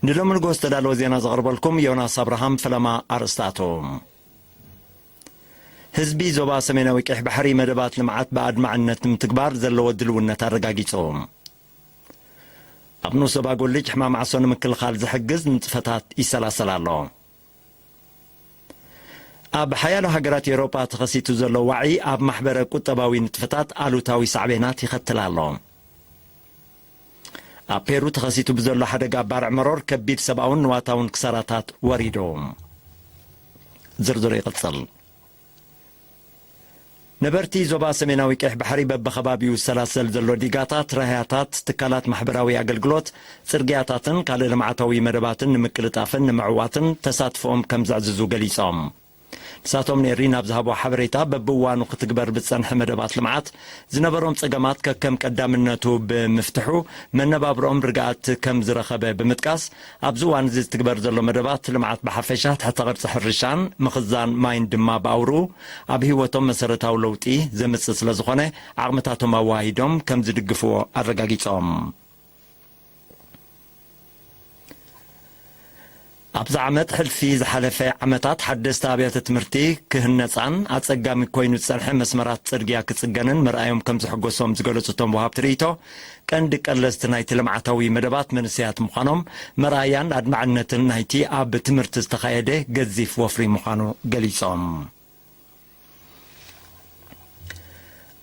ንሎሚ ንግሆ ዝተዳለወ ዜና ዘቕርበልኩም ዮናስ ኣብርሃም። ፈለማ ኣርእስታቱ። ህዝቢ ዞባ ሰሜናዊ ቀይሕ ባሕሪ መደባት ልምዓት ብኣድማዕነት ንምትግባር ዘለዎ ድልውነት ኣረጋጊጹ። ኣብ ንኡስ ዞባ ጎልጅ ሕማም ዓሶ ንምክልኻል ዝሕግዝ ንጥፈታት ይሰላሰል ኣሎ። ኣብ ሓያሎ ሃገራት ኤውሮጳ ተኸሲቱ ዘሎ ዋዒ ኣብ ማሕበረ ቁጠባዊ ንጥፈታት ኣሉታዊ ሳዕቤናት ይኸትል ኣሎ። ኣብ ፔሩ ተኸሲቱ ብዘሎ ሓደጋ ባርዕ መሮር ከቢድ ሰብኣውን ንዋታውን ክሳራታት ወሪዱ። ዝርዝሩ ይቕጽል። ነበርቲ ዞባ ሰሜናዊ ቀይሕ ባሕሪ በብኸባቢኡ ዝሰላሰል ዘሎ ዲጋታት፣ ራህያታት፣ ትካላት ማሕበራዊ ኣገልግሎት፣ ጽርግያታትን ካልእ ልምዓታዊ መደባትን ንምቅልጣፍን ንምዕዋትን ተሳትፎኦም ከም ዘዕዝዙ ገሊጾም። ንሳቶም ንኤሪ ናብ ዝሃቦ ሓበሬታ፣ በብእዋኑ ክትግበር ብዝጸንሐ መደባት ልምዓት ዝነበሮም ጸገማት ከከም ቀዳምነቱ ብምፍትሑ መነባብሮኦም ርግኣት ከም ዝረኸበ ብምጥቃስ፣ ኣብዚ እዋን እዚ ዝትግበር ዘሎ መደባት ልምዓት ብሓፈሻ ትሕተ ቅርጺ ሕርሻን ምኽዛን ማይን ድማ ብኣውርኡ ኣብ ህይወቶም መሰረታዊ ለውጢ ዘምጽእ ስለ ዝኾነ ዓቕምታቶም ኣወሃሂዶም ከም ዝድግፍዎ ኣረጋጊጾም። ኣብዚ ዓመት ሕልፊ ዝሓለፈ ዓመታት ሓደስቲ ኣብያተ ትምህርቲ ክህነጻን ኣጸጋሚ ኮይኑ ዝጸንሐ መስመራት ጽርግያ ክጽገንን ምርኣዮም ከም ዘሐጎሶም ዝገለጹ እቶም ወሃብቲ ርእይቶ፣ ቀንዲ ቀለስቲ ናይቲ ልምዓታዊ መደባት መንእሰያት ምዃኖም መርኣያን ኣድማዕነትን ናይቲ ኣብ ትምህርቲ ዝተኻየደ ገዚፍ ወፍሪ ምዃኑ ገሊጾም።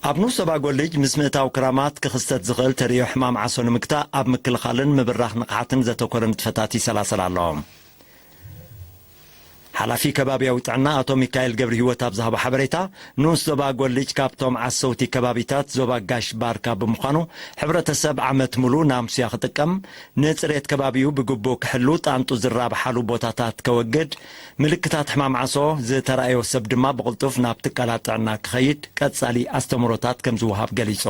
ኣብ ንኡስ ዞባ ጎልጅ ምስ ምእታው ክራማት ክኽሰት ዝኽእል ተርእዮ ሕማም ዓሶ ንምግታእ ኣብ ምክልኻልን ምብራኽ ንቕሓትን ዘተኮረ ንጥፈታት ይሰላሰል ኣሎ። ሓላፊ ከባብያዊ ጥዕና ኣቶ ሚካኤል ገብረ ህይወት ኣብ ዝሃቦ ሓበሬታ፣ ንኡስ ዞባ ጎልጅ ካብቶም ዓሰውቲ ከባቢታት ዞባ ጋሽ ባርካ ብምዃኑ፣ ሕብረተሰብ ዓመት ሙሉ ናምሱያ ክጥቀም፣ ንጽሬት ከባቢኡ ብግቡእ ክሕሉ፣ ጣንጡ ዝራብሓሉ ቦታታት ከወግድ፣ ምልክታት ሕማም ዓሶ ዝተራእዮ ሰብ ድማ ብቕልጡፍ ናብ ትካላት ጥዕና ክኸይድ ቀጻሊ ኣስተምህሮታት ከም ዝወሃብ ገሊጹ።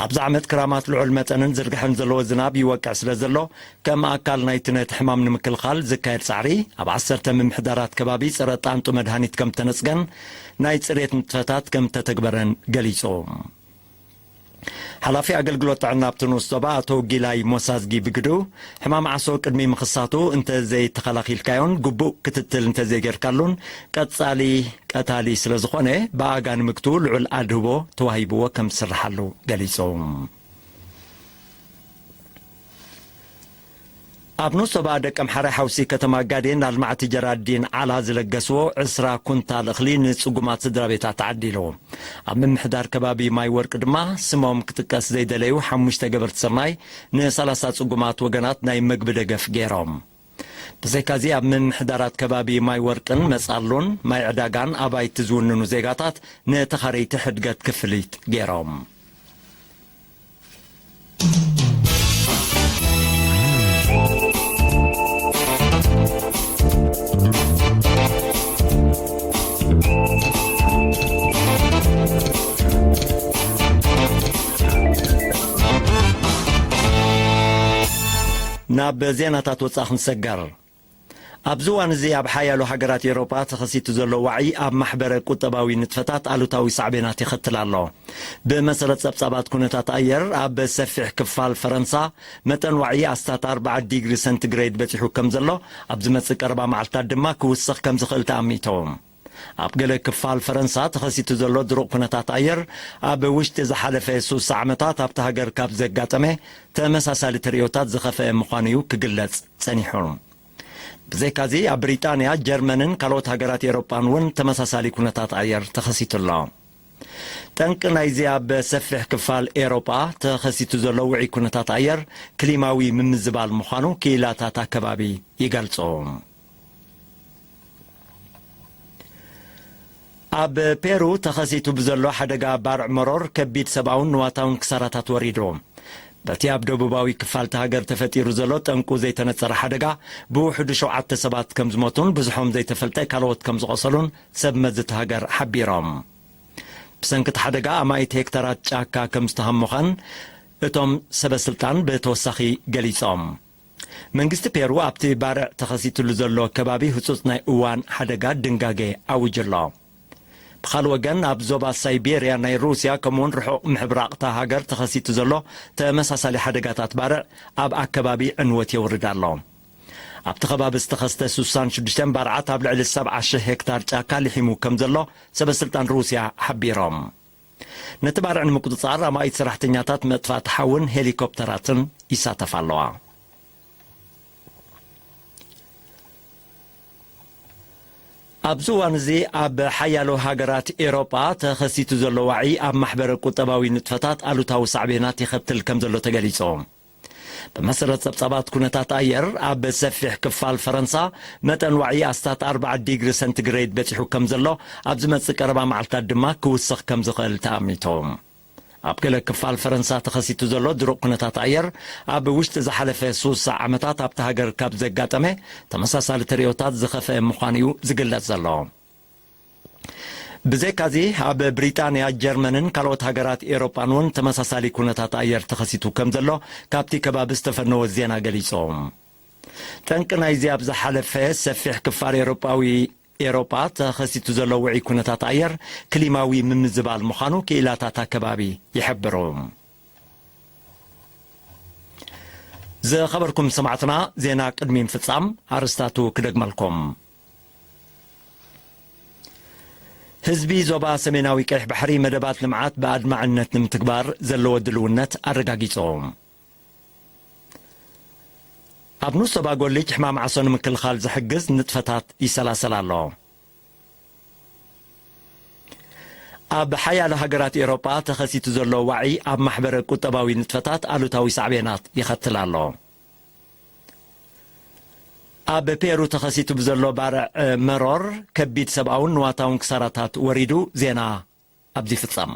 ኣብዚ ዓመት ክራማት ልዑል መጠንን ዝርግሐን ዘለዎ ዝናብ ይወቅዕ ስለ ዘሎ፣ ከም ኣካል ናይቲ ነቲ ሕማም ንምክልኻል ዝካየድ ጻዕሪ፣ ኣብ ዓሰርተ ምምሕዳራት ከባቢ ጸረ ጣንጡ መድሃኒት ከም ተነጽገን ናይ ጽሬት ንጥፈታት ከም ተተግበረን ገሊጹ። ሓላፊ ኣገልግሎት ጥዕና ኣብቲ ንኡስ ዞባ ኣቶ ጊላይ ሞሳዝጊ ብግዱ፣ ሕማም ዓሶ ቅድሚ ምኽሳቱ እንተ ዘይተኸላኺልካዮን ግቡእ ክትትል እንተ ዘይጌርካሉን ቀጻሊ ቀታሊ ስለ ዝኾነ፣ ብኣጋ ንምግቱ ልዑል ኣድህቦ ተዋሂብዎ ከም ዝስርሓሉ ገሊጹ። ኣብ ንኡስ ዞባ ደቀምሓረ ሓውሲ ከተማ ጋዴን ኣልማዕቲ ጀራዲን ዓላ ዝለገስዎ ዕስራ ኩንታል እኽሊ ንጽጉማት ስድራ ቤታት ተዓዲሉ። ኣብ ምምሕዳር ከባቢ ማይ ወርቂ ድማ ስሞም ክጥቀስ ዘይደለዩ ሓሙሽተ ገበርቲ ስርናይ ንሰላሳ ጽጉማት ወገናት ናይ መግቢ ደገፍ ገይሮም። ብዘይካዚ ኣብ ምምሕዳራት ከባቢ ማይ ወርቅን መጻሉን ማይ ዕዳጋን ኣባይቲ ዝውንኑ ዜጋታት ንተኻረይቲ ሕድገት ክፍሊት ገይሮም። ናብ ዜናታት ወጻኢ ክንሰገር። ኣብዚ እዋን እዚ ኣብ ሓያሎ ሃገራት ኤውሮጳ ተኸሲቱ ዘሎ ዋዒ ኣብ ማሕበረ ቁጠባዊ ንጥፈታት ኣሉታዊ ሳዕቤናት የኸትል ኣሎ። ብመሰረት ጸብጻባት ኩነታት ኣየር፣ ኣብ ሰፊሕ ክፋል ፈረንሳ መጠን ዋዒ ኣስታት ኣርብዓ ዲግሪ ሰንቲግሬድ በጺሑ ከም ዘሎ፣ ኣብ ዝመጽእ ቀረባ መዓልታት ድማ ክውስኽ ከም ዝኽእል ተኣሚቱ። ኣብ ገለ ክፋል ፈረንሳ ተኸሲቱ ዘሎ ድሩቕ ኩነታት ኣየር፣ ኣብ ውሽጢ ዝሓለፈ ሱሳ ዓመታት ኣብታ ሃገር ካብ ዘጋጠመ ተመሳሳሊ ተርእዮታት ዝኸፍአ ምዃኑ እዩ ክግለጽ ጸኒሑ። ብዘይካዚ፣ ኣብ ብሪጣንያ፣ ጀርመንን ካልኦት ሃገራት ኤውሮጳን እውን ተመሳሳሊ ኩነታት ኣየር ተኸሲቱ ኣሎ። ጠንቂ ናይዚ ኣብ ሰፊሕ ክፋል ኤውሮጳ ተኸሲቱ ዘሎ ውዑይ ኩነታት ኣየር ክሊማዊ ምምዝባል ምዃኑ ክኢላታት ኣከባቢ ይገልጹ። ኣብ ፔሩ ተኸሲቱ ብዘሎ ሓደጋ ባርዕ መሮር ከቢድ ሰብኣውን ንዋታውን ክሳራታት ወሪዱ። በቲ ኣብ ደቡባዊ ክፋል እታ ሃገር ተፈጢሩ ዘሎ ጠንቁ ዘይተነጸረ ሓደጋ ብውሕዱ ሸውዓተ ሰባት ከም ዝሞቱን ብዙሖም ዘይተፈልጠ ካልኦት ከም ዝቖሰሉን ሰብ መዚ እታ ሃገር ሓቢሮም። ብሰንኪ እቲ ሓደጋ ኣማኢት ሄክታራት ጫካ ከም ዝተሃሞኸን እቶም ሰበ ስልጣን ብተወሳኺ ገሊጾም። መንግስቲ ፔሩ ኣብቲ ባርዕ ተኸሲትሉ ዘሎ ከባቢ ህጹጽ ናይ እዋን ሓደጋ ድንጋጌ ኣዊጁ ኣሎ። ብኻልእ ወገን፣ ኣብ ዞባ ሳይቤርያ ናይ ሩስያ፣ ከምኡውን ርሑቕ ምሕብራቕታ ሃገር ተኸሲቱ ዘሎ ተመሳሳሊ ሓደጋታት ባርዕ ኣብ ኣከባቢ ዕንወት የውርድ ኣሎ። ኣብቲ ከባቢ ዝተኸስተ ስሳን ሽዱሽተ ባርዓት ኣብ ልዕሊ ሰብዓ ሽሕ ሄክታር ጫካ ልሒሙ ከም ዘሎ ሰበ ስልጣን ሩስያ ሓቢሮም። ነቲ ባርዕ ንምቁጽጻር ኣማኢት ሰራሕተኛታት መጥፋእቲ ሓውን ሄሊኮፕተራትን ይሳተፋ ኣለዋ። ኣብዚ እዋን እዚ ኣብ ሓያሎ ሃገራት ኤውሮጳ ተኸሲቱ ዘሎ ዋዒ ኣብ ማሕበረ ቁጠባዊ ንጥፈታት ኣሉታዊ ሳዕቤናት ይኸትል ከም ዘሎ ተገሊጹ። ብመሰረት ጸብጻባት ኩነታት ኣየር፣ ኣብ ሰፊሕ ክፋል ፈረንሳ መጠን ዋዒ ኣስታት ኣርብዓ ዲግሪ ሰንቲግሬድ በጺሑ ከም ዘሎ፣ ኣብ ዝመጽእ ቀረባ መዓልታት ድማ ክውስኽ ከም ዝኽእል ተኣሚቱ። ኣብ ገለ ክፋል ፈረንሳ ተኸሲቱ ዘሎ ድሩቕ ኩነታት ኣየር፣ ኣብ ውሽጢ ዝሓለፈ ስሳ ዓመታት ኣብታ ሃገር ካብ ዘጋጠመ ተመሳሳሊ ተርእዮታት ዝኸፍአ ምዃኑ እዩ ዝግለጽ ዘሎ። ብዘይካዚ፣ ኣብ ብሪጣንያ፣ ጀርመንን ካልኦት ሃገራት ኤውሮጳን እውን ተመሳሳሊ ኩነታት ኣየር ተኸሲቱ ከም ዘሎ ካብቲ ከባቢ ዝተፈነወ ዜና ገሊጹ። ጠንቂ ናይዚ ኣብ ዝሓለፈ ሰፊሕ ክፋል ኤውሮጳዊ፣ ኤውሮጳ ተኸሲቱ ዘሎ ውዑይ ኩነታት ኣየር ክሊማዊ ምምዝባል ምዃኑ ክኢላታት ኣከባቢ ይሕብሩ። ዝኸበርኩም ሰማዕትና፣ ዜና ቅድሚ ምፍጻም ኣርስታቱ ክደግመልኩም። ህዝቢ ዞባ ሰሜናዊ ቀይሕ ባሕሪ መደባት ልምዓት ብኣድማዕነት ንምትግባር ዘለዎ ድልውነት ኣረጋጊጹ። ኣብ ንኡስ ዞባ ጎልጅ ሕማም ዓሶ ንምክልኻል ዝሕግዝ ንጥፈታት ይሰላሰል ኣሎ። ኣብ ሓያሎ ሃገራት ኤውሮጳ ተኸሲቱ ዘሎ ዋዒ ኣብ ማሕበረ ቁጠባዊ ንጥፈታት ኣሉታዊ ሳዕቤናት ይኸትል ኣሎ። ኣብ ፔሩ ተኸሲቱ ብዘሎ ባርዕ መሮር ከቢድ ሰብኣውን ንዋታውን ክሳራታት ወሪዱ። ዜና ኣብዚ ይፍጸም።